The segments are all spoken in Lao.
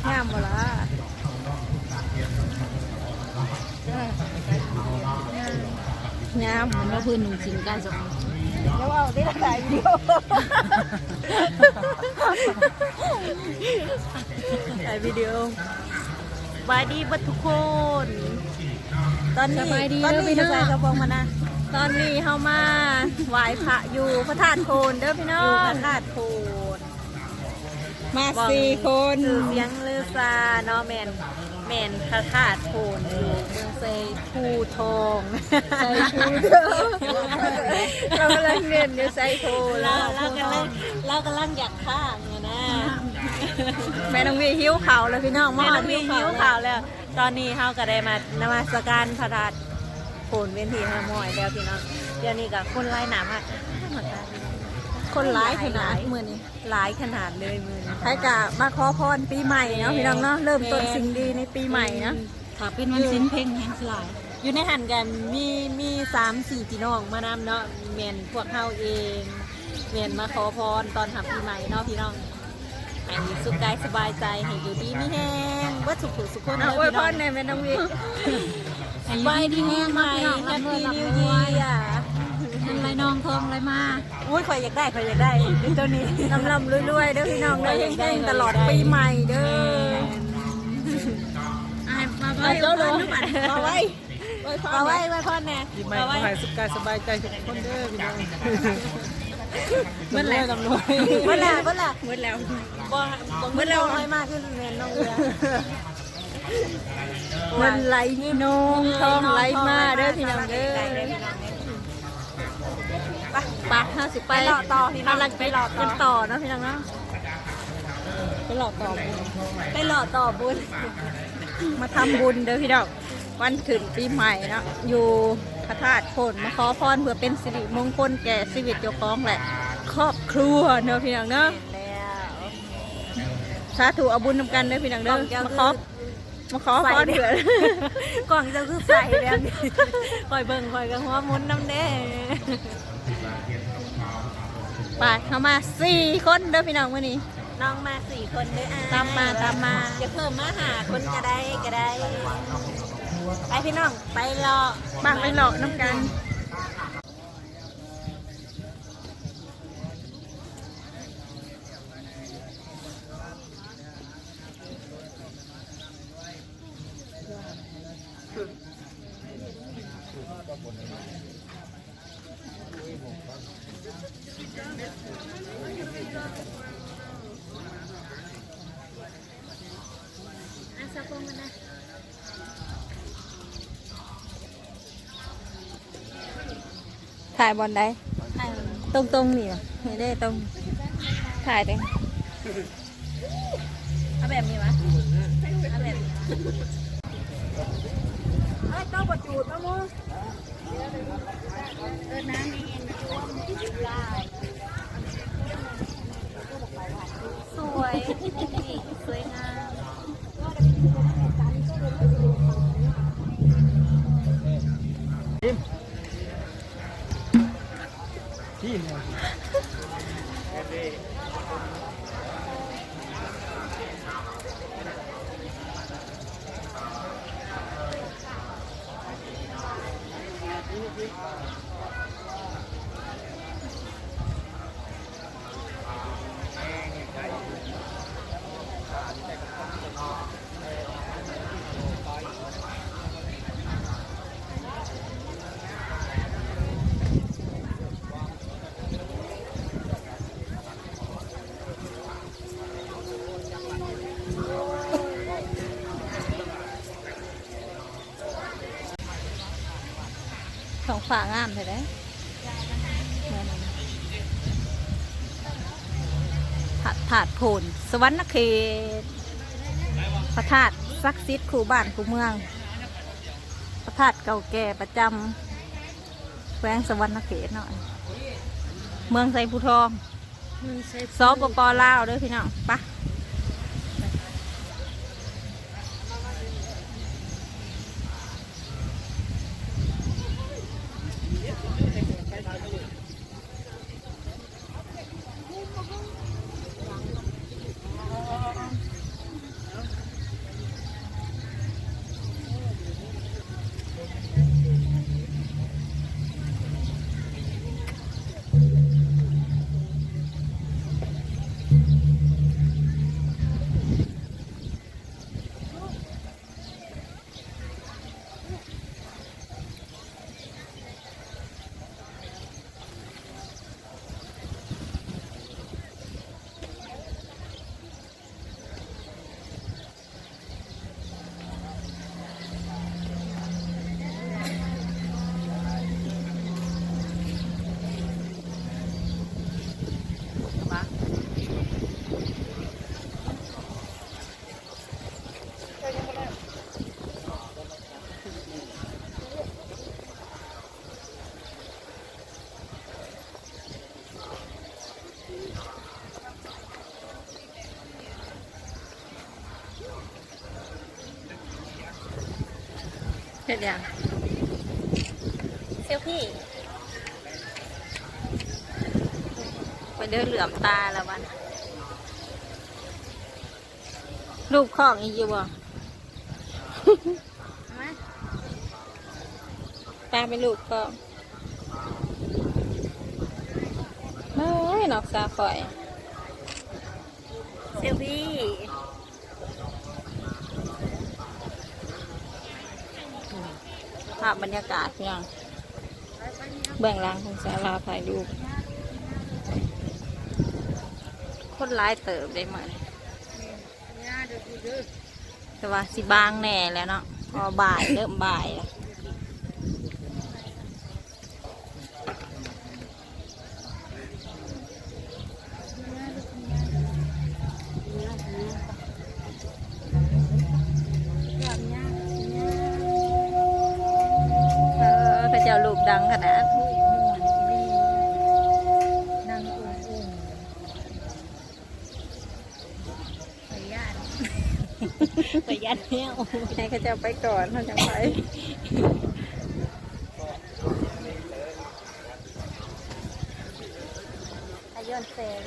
ງາມບໍ່ລະ? ເອີ ງາມ ເຫັນວ່າເພິ່ນນຸ່ງສິ້ນກາຍສະບາຍ. ຢ່າເວົ້າເດ້ ຖ່າຍວິດີໂອ ຖ່າຍວິດີໂອ. ສະບາຍດີເບິດທຸກຄົນ. ຕອນນີ້ ສະບາຍດີ ຕອນນີ້ຢູ່ໃສ ເຈົ້າຂອງມານະ? ຕອນນີ້ເຮົາມາໄຫວ້ພະຢູ່ພະທາດໂພນເດີພີ່ນ້ອງ ຢູ່ພະທາດໂພນ. ມາສີ່ຄົນ ຊື່ສຽງລືຊາເນາະ ແມ່ນ ແມ່ນພະທາດໂພນຢູ່ເມືອງໄຊພູທອງ ໄຊພູທອງ. ເຮົາກຳລັງເໜັ້ນຢູ່ໄຊໂພນ ລາວ ລາວກຳລັງ ລາວກຳລັງຢາກຄ້າງຫັ້ນນະ. ແມ່ນ້ອງວີຫິວເຂົ້າແລ້ວພີ່ນ້ອງ ມາຮອດຫິວເຂົ້າແລ້ວ. ຕອນນີ້ເຮົາກໍໄດ້ມານະມັດສະການພະທາດໂພນເປັນທີ່ຮຽບຮ້ອຍແລ້ວພີ່ນ້ອງ. ດຽວນີ້ກໍຄົນຫຼາຍໜ້າມາກ ຄົນຫຼາຍຂະໜາດມື້ນີ້. ຫຼາຍຂະໜາດເລີຍມື້ນີ້ ໃຜກະມາຂໍພອນປີໃໝ່ເນາະ ແມ່ນ ພີ່ນ້ອງເນາະ ເລີ່ມຕົ້ນ ແມ່ນ ສິ່ງດີໃນປີໃໝ່ເນາະ. ຖ້າເປັນວັນສິນເພັງແຮງຫຼາຍ ຢູ່ໃນຫັ້ນກະມີ ມີສາມສີ່ພີ່ນ້ອງມານຳເນາະ ແມ່ນພວກເຮົາເອງ ແມ່ນມາຂໍພອນຕ້ອນຮັບປີໃໝ່ເນາະພີ່ນ້ອງ. ໃຫ້ສຸກກາຍສະບາຍໃຈ ໃຫ້ຢູ່ດີມີແຮງເບິດສຸກຜູ້ສຸກຄົນເດີ. ອວຍພອນແດ່ແມ່ນ້ອງວິ ໃຫ້ຢູ່ດີມີແຮງ ໃຫ້ Happy New Year ເງິນໄຫຼນອງທອງໄຫຼມາ. ໂອ້ຍ ຂ້ອຍຢາກໄດ້ ຂ້ອຍຢາກໄດ້ໂຕນີ້ ລ່ຳໆລວຍໆເດີພີ່ນ້ອງເດີ ເຮັງໆຕະຫຼອດປີໃໝ່ເດີ. ໃຫ້ ເອົາ ເອົາ ເອົາ ເອົາໄວ້ ອວຍພອນ ອວຍພອນແດ່ ປີໃໝ່ ຂໍໃຫ້ສຸກກາຍສະບາຍໃຈທຸກຄົນເດີພີ່ນ້ອງ. ເບິດແລ້ວ ເບິດແລ້ວ ເບິດແລ້ວ ເບິດແລ້ວ ບໍ່ ບໍ່ ເງິນບໍ່ຄ່ອຍມາຄືແມ່ນນ້ອງເອື້ອ. ເງິນໄຫຼນອງທອງໄຫຼມາເດີພີ່ນ້ອງເດີ. ໄປ ໄປ ເຮົາຊິໄປ ໄປເລາະຕໍ່ພີ່ນ້ອງ ໄປເລາະຕໍ່ເນາະພີ່ນ້ອງເນາະ. ໄປເລາະຕໍ່ບຸນ ໄປເລາະຕໍ່ບຸນ ມາທຳບຸນເດີພີ່ນ້ອງ. ວັນຂຶ້ນປີໃໝ່ເນາະ ຢູ່ພະທາດໂພນ ມາຂໍພອນເພື່ອເປັນສິລິມົງຄົນແກ່ຊີວິດເຈົ້າຂອງ ແລະ ຄອບຄົວເນາະພີ່ນ້ອງເນາະ. ແມ່ນແລ້ວ ສາທຸ ເອົາບຸນນຳກັນເດີພີ່ນ້ອງເດີ. ມາຂໍ ມາຂໍພອນເພື່ອ ກ້ອງເຈົ້າຄືໃສແບບນີ້ ຂ້ອຍເບິ່ງຂ້ອຍກໍຫົວໝຸນນຳເດ້. ໄປ ເຮົາມາສີ່ຄົນເດີພີ່ນ້ອງມື້ນີ້ ນ້ອງມາສີ່ຄົນເດີອ້າຍ. ຕາມມາ ຕາມມາ ຈະເພີ່ມມາຫ້າຄົນກໍໄດ້ ກໍໄດ້. ໄປພີ່ນ້ອງ ໄປເລາະ ໄປເລາະນຳກັນ. ອ່ະ ສາວໂກງກັນນະ ຖ່າຍບ່ອນໃດ? ຖ່າຍ ຕົງໆນີ້ຫວາ? ນີ້ເດ້ ຕົງ ຖ່າຍເດ້. ເອົາແບບນີ້ຫວາ? ເອົາແບບນີ້ຫວາ? ເອີຍ ເຕົ້າບໍ່ຈູດມາໝູ່. ເອີ ນ້ຳນີ້ແຮງ ສວຍ ນີ້ ສວຍງາມ. ທ້ອງຟ້າງາມແທ້ເດ້. ພະທາດໂພນ ສະຫວັນນະເຂດ ພະທາດສັກສິດຄູ່ບ້ານຄູ່ເມືອງ ພະທາດເກົ່າແກ່ປະຈຳແຂວງສະຫວັນນະເຂດເນາະ ເມືອງໄຊພູທອງ ສປປ ລາວເດີພີ່ນ້ອງ. ໄປ. ເ ເຮັດຫຍັງ? ເຊວພີ້. ໄປເດີ ເຫຼືອມຕາແລ້ວບັດ. ລູບຄ້ອງອີກຢູ່ບໍ່? ມາ ຕາໄປລູບຄ້ອງ. ເອີຍ ນ້ອງສາວຂ້ອຍ. ເຊວພີ້. ພາບບັນຍາກາດພີ່ນ້ອງ ເບື້ອງຫຼັງຂອງສາລາຖ່າຍຮູບ. ຄົນຫຼາຍເຕີບເດ້ມື້ນີ້ ແຕ່ວ່າຊິບາງແດ່ແລ້ວເນາະ ເພາະວ່າບ່າຍ ເລີ່ມບ່າຍແລ້ວ. ເອີ ເຂົາເຈົ້າລູບດັງຂະໜາດ. ຂ້ອຍຢ້ານ ຂ້ອຍຢ້ານແຮງ. ໃຫ້ເຂົາເຈົ້າໄປກ່ອນ ເຮົາຈັ່ງໄປ. ອາຍ້ອນແສງ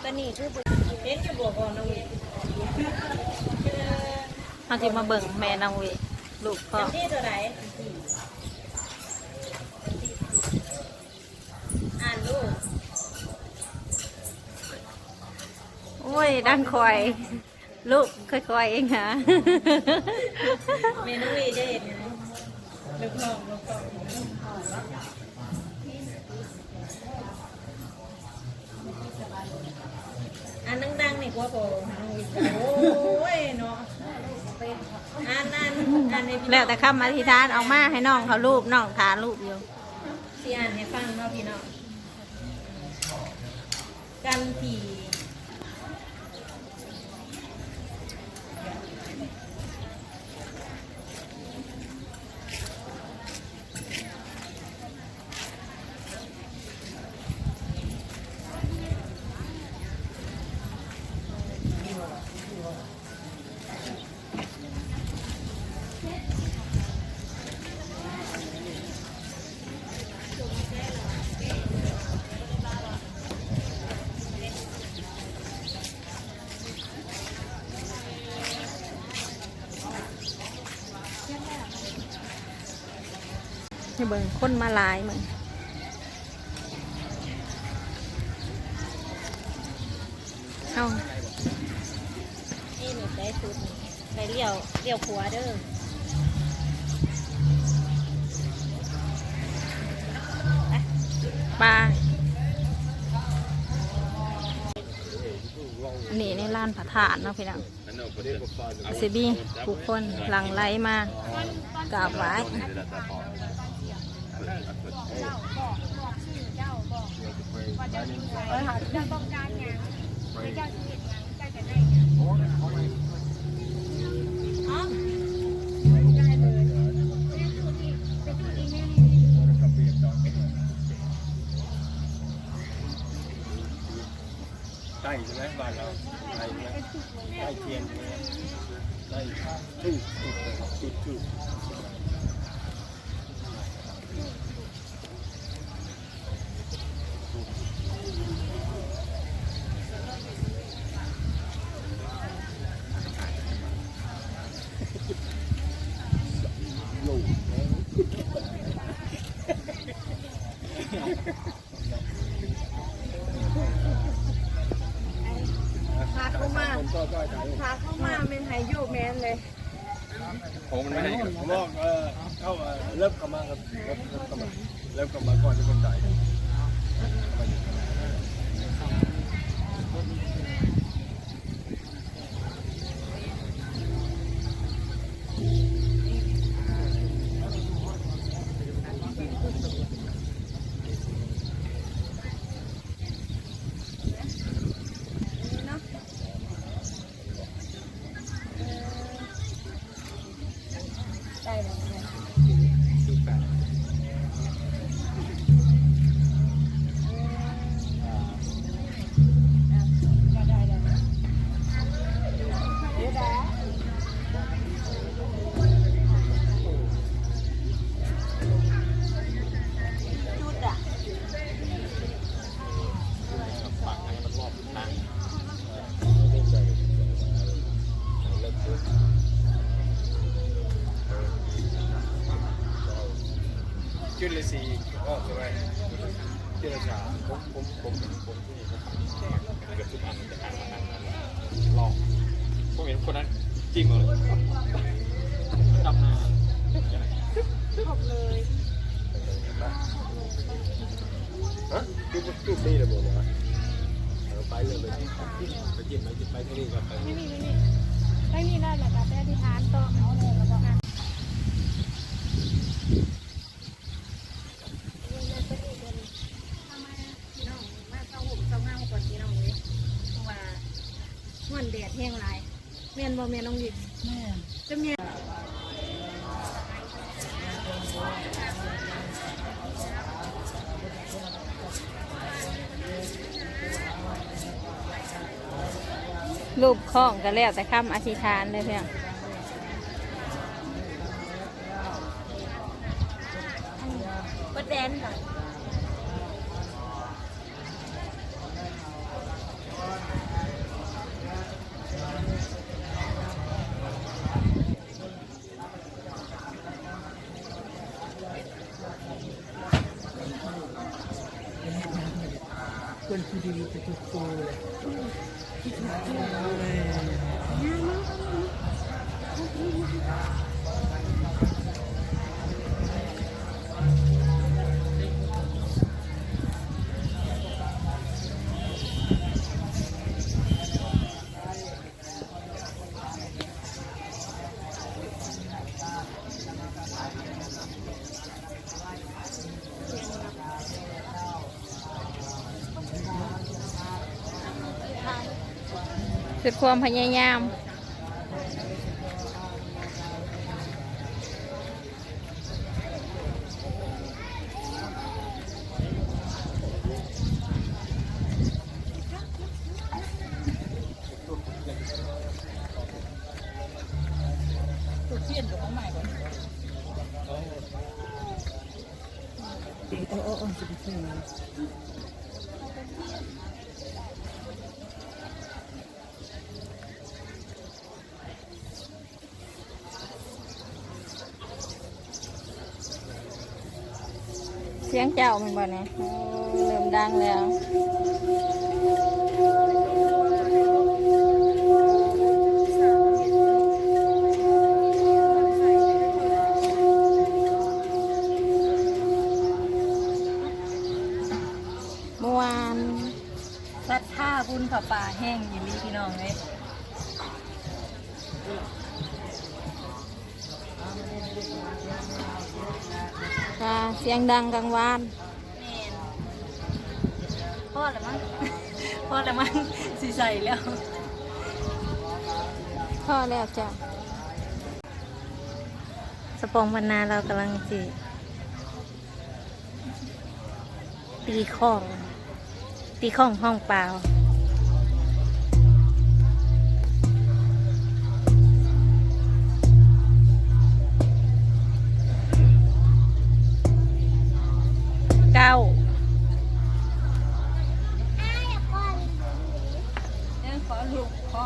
ຕົວນີ້ຄືບໍ່ເຫັນຢູ່ບໍ່ ນ້ອງວິ? ເຮົາຊິມາເບິ່ງແມ່ນ້ອງວິລູບຄອງ. ອັນນີ້ຕົວໃດ? ອ່ານລູກ. ໂອ້ຍ ດັ່ງຂ້ອຍ ລູກຂ້ອຍໆເອງຫາ. ແມ່ນ້ອງວີຈະເຮັດຫຍັງ? ລູກນ້ອງ ລູກນ້ອງ. ອ່ານດັງໆນີ້ກວ່າພໍ່ນ້ອງວີ. ໂອ້ຍເນາະ. ອ່ານ ອ່ານ ອ່ານໃຫ້ພີ່ນ້ອງ. ແລ້ວແຕ່ຄຳອະທິຖານອອກມາ ໃຫ້ນ້ອງເຂົາລູບ ນ້ອງຖ້າລູບຢູ່. ຊິອ່ານໃຫ້ຟັງເນາະພີ່ນ້ອງ. ກັນທີ່ ໃຫ້ເບິ່ງຄົນມາຫຼາຍມື້. ເອົາ ນີ້ນີ້ໄປສຸດນີ້ ໄປລ້ຽວ ລ້ຽວຂວາເດີ. ໄປ ນີ້ໃນລານພະທາດເນາະພີ່ນ້ອງ. ຊິມີຜູ້ຄົນຫຼັ່ງໄຫຼມາກາບໄຫວ້. ໃກ້ໃຊ່ໄໝ? ບ້ານເຮົາໃກ້ໃຊ່ໄໝ? ໃກ້ຄຽງໃຊ່ໄໝ? ໃກ້ ຖືກ ຖືກ ຖືກ ຖືກ. ພາເຂົ້າມາ ພາເຂົ້າມາແມ່ນໃຫ້ໂຍແມ່ນເລີຍ. ໂອ້ ມັນບໍ່ໃຫ້ ບອກ ເອີ ເຂົ້າ ເອີ ເລີ່ມເຂົ້າມາ ເລີ່ມ ເລີ່ມເຂົ້າມາ ເລີ່ມເຂົ້າມາກ່ອນທີ່ຄົນຕາຍ. ໄດ້ແລ້ວ ເອີ ทีละสี่ ก็ใช่ไหม ทีละสาม ผม ผม ผมเห็นคนที่นี่เขาทำเกือบทุกอัน แต่อ่าน อ่าน อ่าน อ่าน ลอง ผมเห็นคนนั้นจิ้มเลย ดำนา หกเลย ฮะ รูป รูปนี้เลยบอกว่า เออ ไปเลย ไป ไปจิ้ม ไปจิ้ม ไปทางนี้ครับ ไป ไม่มี ไม่มี ไปนี่ได้แหละ แต่ไปอธิษฐานต่อ เอาเลย แล้วก็ พี่น้อง มาเซาห่มเซาเงาก่อนพี่น้องเอ้ย เพราะว่าฮ้อนแดดแฮงหลาย แม่นบ่แม่น้องวิน? แม่น จะแม่น รูปคล้องก็แล้วแต่คำอธิษฐานเด้อพี่น้อง เบิดแดนค่ะ เพิ่นผู้ดีไปทุกโตเลย สุดความพยายาม เสียงเจ้าแม่นบ่นี่? โอ้ เริ่มดังแล้ว ม่วน ศรัทธาบุญผ้าป่าแฮงอีหลีพี่น้องเอ้ย ค่ะ เสียงดังกลางวาน แม่น พอแล้วมั้ง พอแล้วมั้ง สิใส่แล้ว พอแล้วจ้ะ สะปองบรรณาเรากำลังสิ ตีข้อง ตีข้องห้องเปล่า เก้า เอ้ย ขอลูก ขอ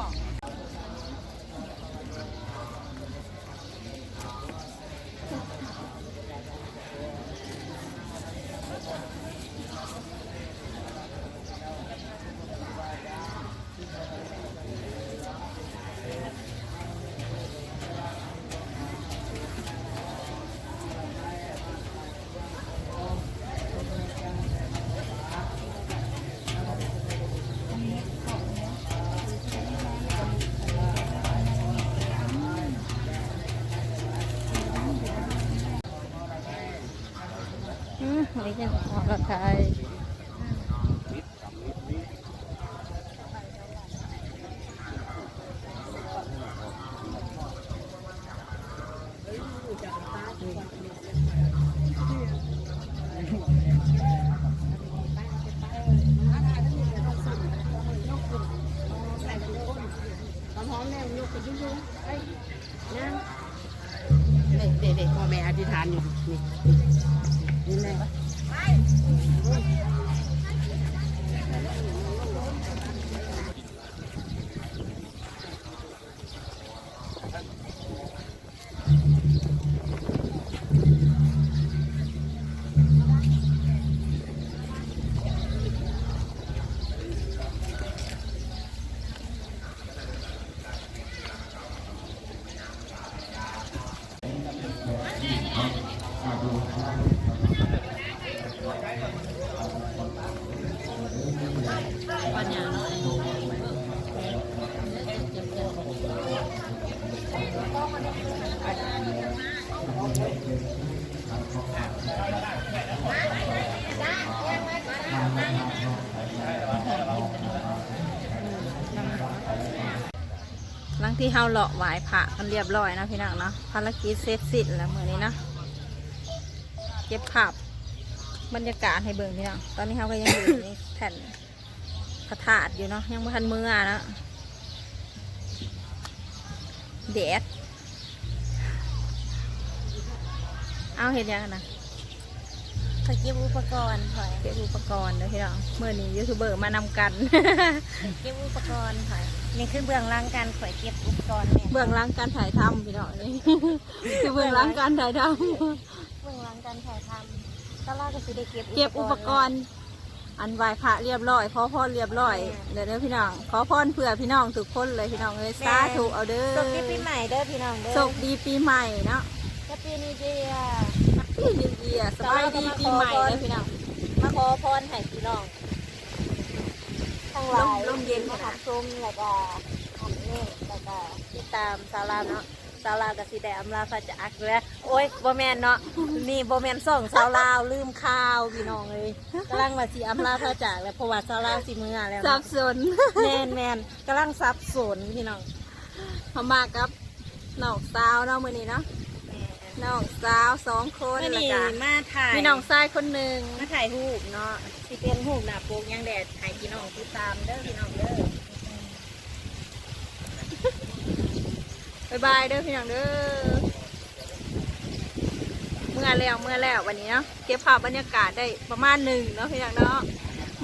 อืม ได้ยินเสียงเคาะรถไถ หอมๆ แน่ ยกไปยุ่งๆ นะ เด้ๆ พ่อแม่อธิษฐานอยู่ นี่ นี่แหละ เ ຫຼັງທີ່ເຮົາເລາະໄຫວ້ພະກັນຮຽບຮ້ອຍເນາະພີ່ນ້ອງເນາະ ພາລະກິດເສັດສິ້ນແລ້ວມື້ນີ້ເນາະ ເກັບພາບບັນຍາກາດໃຫ້ເບິ່ງພີ່ນ້ອງ. ຕອນນີ້ເຮົາກໍຍັງຢູ່ທີ່ແທ່ນພະທາດຢູ່ເນາະ ຍັງບໍ່ທັນເມືອເນາະ ແດດ. ເອົາ ເຮັດຫຍັງຫັ້ນນະ? ຂ້ອຍເກັບອຸປະກອນຂ້ອຍ ເກັບອຸປະກອນເດີພີ່ນ້ອງ. ມື້ນີ້ຢູທູບເບີມານຳກັນ ເກັບອຸປະກອນຂ້ອຍ. ນີ້ຄືເບື້ອງຫຼັງການຂ້ອຍເກັບອຸປະກອນແມ່ນ ເບື້ອງຫຼັງການຖ່າຍທຳພີ່ນ້ອງ. ນີ້ຄືເບື້ອງຫຼັງການຖ່າຍທຳ ເບື້ອງຫຼັງການຖ່າຍທຳ. ຕາລາກໍຊິໄດ້ເກັບ ເກັບອຸປະກອນ ອັນໄຫວ້ພະຮຽບຮ້ອຍ ຂໍພອນຮຽບຮ້ອຍ ແມ່ນ ເດີພີ່ນ້ອງ. ຂໍພອນເພື່ອພີ່ນ້ອງທຸກຄົນເລີຍພີ່ນ້ອງເອີຍ ແມ່ນ ສາທຸເອົາເດີ. ໂຊກດີປີໃໝ່ເດີພີ່ນ້ອງເດີ ໂຊກດີປີໃໝ່ເນາະ Happy New Year Happy New Year ສະບາຍດີປີໃໝ່ເດີພີ່ນ້ອງ. ມາຂໍພອນໃຫ້ພີ່ນ້ອງທັງຫຼາຍ ລົມເຢັນ ທີ່ມາຮັບຊົມ ແລ້ວກໍຄອມເມັນ ແລ້ວກໍຕິດຕາມສາວລາວເນາະ. ສາວລາວກໍຊິໄດ້ອຳລາພາຈາກແລ້ວ. ໂອ້ຍ ບໍ່ແມ່ນເນາະ ນີ້ບໍ່ແມ່ນຊ່ອງສາວລາວ ລືມຂ່າວພີ່ນ້ອງເອີຍ. ກຳລັງວ່າຊິອຳລາພາຈາກແລ້ວ ເພາະວ່າສາວລາວຊິເມືອແລ້ວເນາະ ສັບສົນ. ແມ່ນໆ ກຳລັງສັບສົນພີ່ນ້ອງ. ເຮົາມາກັບນ້ອງສາວເນາະມື້ນີ້ເນາະ ແມ່ນ ນ້ອງສາວສອງຄົນ ມື້ນີ້ ແລ້ວກໍ ມາຖ່າຍ ມີນ້ອງຊາຍຄົນໜຶ່ງ ມາຖ່າຍຮູບເນາະ. ຊິເປັນຮູບໜ້າປົກຫຍັງແດ່ ໃຫ້ພີ່ນ້ອງຕິດຕາມເດີພີ່ນ້ອງເດີ. ບາຍບາຍເດີພີ່ນ້ອງເດີ. ເມືອແລ້ວ ເມືອແລ້ວບັດນີ້ເນາະ ເກັບພາບບັນຍາກາດໄດ້ປະມານໜຶ່ງເນາະພີ່ນ້ອງເນາະ.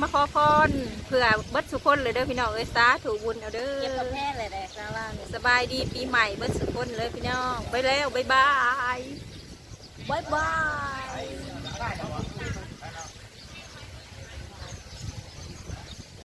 ມາຂໍພອນເພື່ອເບິດສູ່ຄົນເລີຍເດີພີ່ນ້ອງເອີຍ ສາທຸບຸນເອົາເດີ. ເກັບກາແຟແລ້ວແຫຼະ ສາວລາວນີ້. ສະບາຍດີປີໃໝ່ເບິດສູ່ຄົນເລີຍພີ່ນ້ອງ. ໄປແລ້ວ ບາຍບາຍ ບາຍບາຍ.